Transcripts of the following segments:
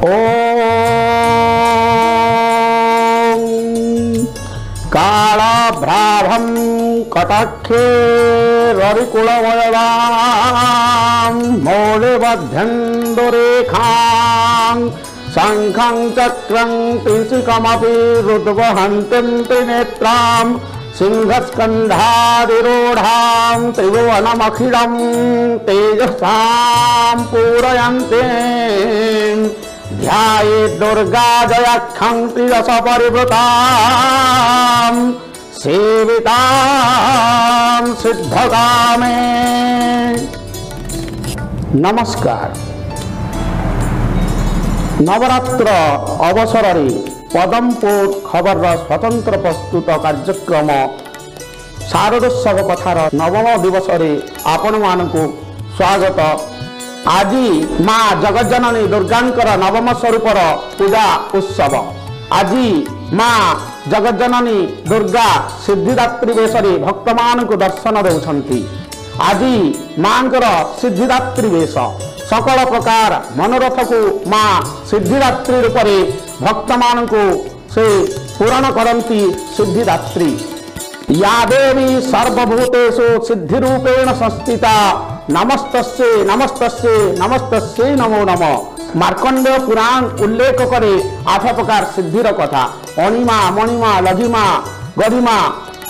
ओम कालाभ्राभं कटाक्षे ररिकुलमयवां मौलिबध्यन्दुरेखां शङ्खं चक्रं त्रिशिखमपि रुद्वहन्तीं त्रिनेत्रां सिंहस्कन्धाधिरूढां त्रिभुवनमखिलं तेजसां पूरयन्तीं ध्याये दुर्गा जयाख्यं त्रिदशपरिवृतां सेवितां सिद्धकामे। नमस्कार। नवरात्र अवसर पदमपुर खबर स्वतंत्र प्रस्तुत कार्यक्रम शारदोत्सव कथार नवम दिवस आपण मानकु स्वागत। आज माँ जगज्जननी दुर्गांकर नवम स्वरूपर पूजा उत्सव। आज माँ जगज्जननी दुर्गा सिद्धिदात्री वेशरे भक्त मानकु दर्शन देउछन्ती। आज मांकर सिद्धिदात्री वेश सकल प्रकार मनोरथ को माँ सिद्धिदात्री रूपरे भक्त मानकु से पूरण करती सिद्धिदात्री। या देवी सर्वभूतेषु सिद्धिरूपेण संस्थिता नमस्तस्यै नमस्तस्यै नमस्तस्यै नमो नमः। मार्कंडेय पुराण उल्लेख करे आठ प्रकार सिद्धिर कथा। अणिमा मणिमा लघिमा गरिमा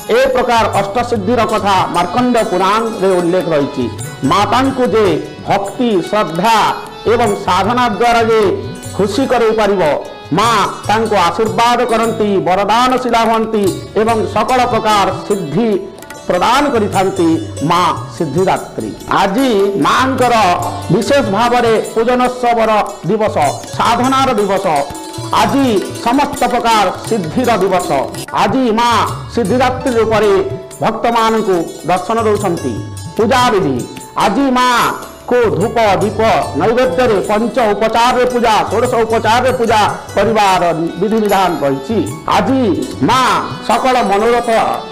ए प्रकार अष्ट सिद्धिर कथा मार्कंडेय पुराण रे उल्लेख रही। मातांकु जे भक्ति श्रद्धा एवं साधना द्वारा जे खुशी करेई पारिबो माँ तांको आशीर्वाद करती वरदानशीला हंती एवं सकल प्रकार सिद्धि प्रदान करिथान्ती माँ सिद्धिदात्री। आज मांकर विशेष भाव में पूजनोत्सवर दिवस, साधनार दिवस, आज समस्त प्रकार सिद्धिर दिवस। आज माँ सिद्धिदात्री रूपरे भक्त मानकु दर्शन दौंसती। पूजा विधि आज माँ को धूप दीप नैवेद्य रे पंच उपचार रे पूजा षोडश उपचार रे पूजा परिवार विधि विधान रही। आज माँ सकल मनोरथ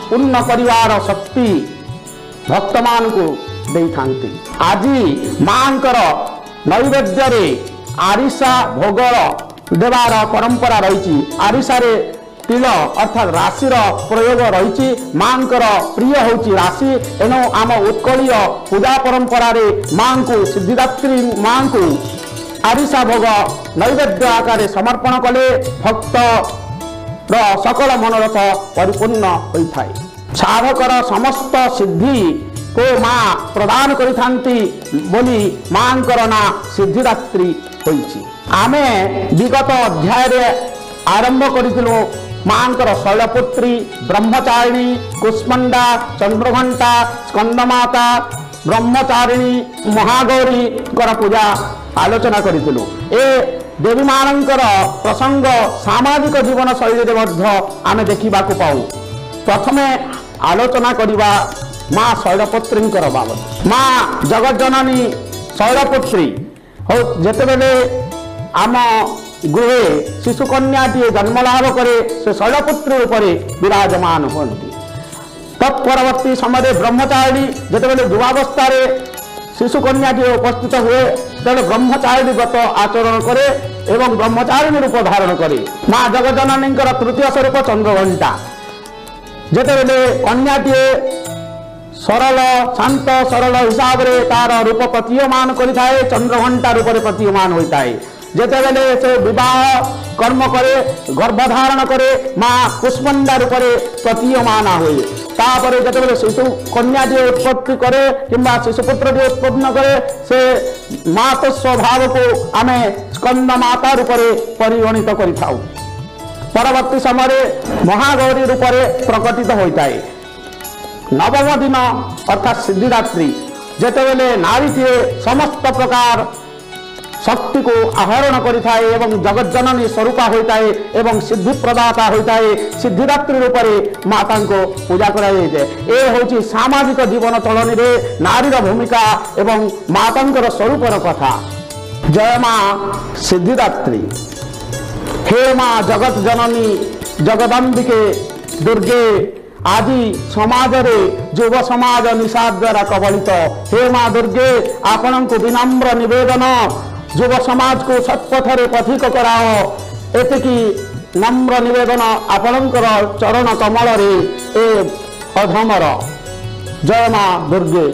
पूर्ण परिवार शक्ति भक्त मानकु देइथान्ती। आज मांकर नैवेद्य रे आरिसा भोग देवार परंपरा रही। आरिसा रे तिल अर्थात राशिर प्रयोग रही। मांकर प्रिय होची राशि। एणु आम उत्कलीय पूजा परंपरा रे मांकु सिद्धिदात्री मांकु आरिसा भोग नैवेद्य आकार समर्पण कले भक्त र सकल मनोरथ परिपूर्ण होइथाए। साधकर समस्त सिद्धि को माँ प्रदान करिथान्ती बोली मांकर ना सिद्धिदात्री होइछि। आमे विगत अध्याय रे आरंभ करिथिलु मांकर शैलपुत्री ब्रह्मचारिणी कुष्मंडा चंद्रघंटा स्कंदमाता ब्रह्मचारिणी महागौरी कर पूजा आलोचना करिथिलु। ए देवी मानकर प्रसंग सामाजिक जीवन शैली रे मध्य आमे देखिबाकु पाऊ। प्रथमे आलोचना करिवा माँ शैलपुत्रींकर बाबत। माँ जगज्जननी शैलपुत्री हो जेतेबेले आम गृहे शिशुकन्याटीए जन्मलाभ करे से शैलपुत्री रूपरे विराजमान हुअन्ती। तत्परवर्ती समय ब्रह्मचारिणी जेतेबेले युवावस्थारे शिशुकन्याटीए उपस्थित हुए तेणु ब्रह्मचारिणी व्रत आचरण करे एवं ब्रह्मचारिणी रूप धारण करे। माँ जगज्जननींकर तृतीय स्वरूप चंद्रघंटा। जेतेबेले कन्याटीए सरल शांत सरल हिसाब रे तार रूप प्रतीयमान करिथाए चंद्रघंटा रूपरे प्रतीयमान होइथाए। जेतेबेले से विवाह कर्म करे गर्भधारण करे माँ कुष्मंडा रूपरे प्रतीयमान हुए। तापर जेतेबेले शिशु कन्याटी उत्पत्ति करे किंबा शिशुपुत्रटी उत्पन्न करे से मात स्वभाव को आमे स्कंद माता रूपरे परिगणित करिथाउ। परवर्ती समय महागौरी रूपरे प्रकटित होइथाए। नवम दिन अर्थात सिद्धिदात्री जेतेबेले नारीटीए समस्त प्रकार शक्ति को आहरण करिथाए एवं जगज्जननी स्वरूपा होइथाए एवं सिद्धि प्रदाता होइथाए। सिद्धिदात्री रूपरे मातांको पूजा कराजाए। ए होची सामाजिक जीवन चलनी रे नारीर भूमिका एवं मातांकर स्वरूपर कथा। जय माँ सिद्धिदात्री। हे माँ जगत जननी जगदम्बिके दुर्गे आज समाज रे युव समाज निशा द्वारा कबलित। हे माँ दुर्गे आपण को विनम्र निवेदन, ଯୁବ ସମାଜକୁ ସତ୍ପଥରେ ପଥିକ କରାଅ, ଏତିକି ନମ୍ର ନିବେଦନ ଆପଣଙ୍କର ଚରଣ କମଳରେ ଏ ଅଧମର। ଜୟ ମା ଦୁର୍ଗେ।